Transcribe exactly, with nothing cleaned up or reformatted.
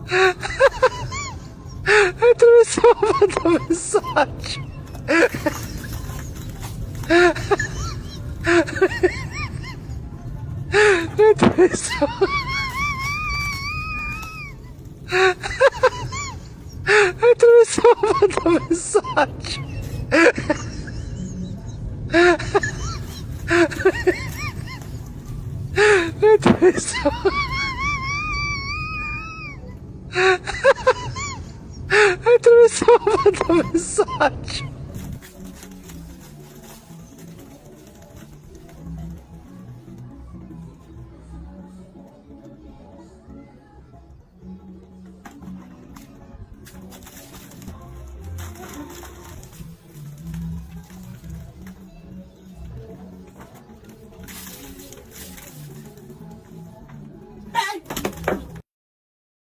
Mwen twouve sa, mwen twouve sa. Mwen twouve sa. Mwen twouve sa, mwen twouve sa. Mwen twouve sa. Mwen twouve sa, mwen twouve sa.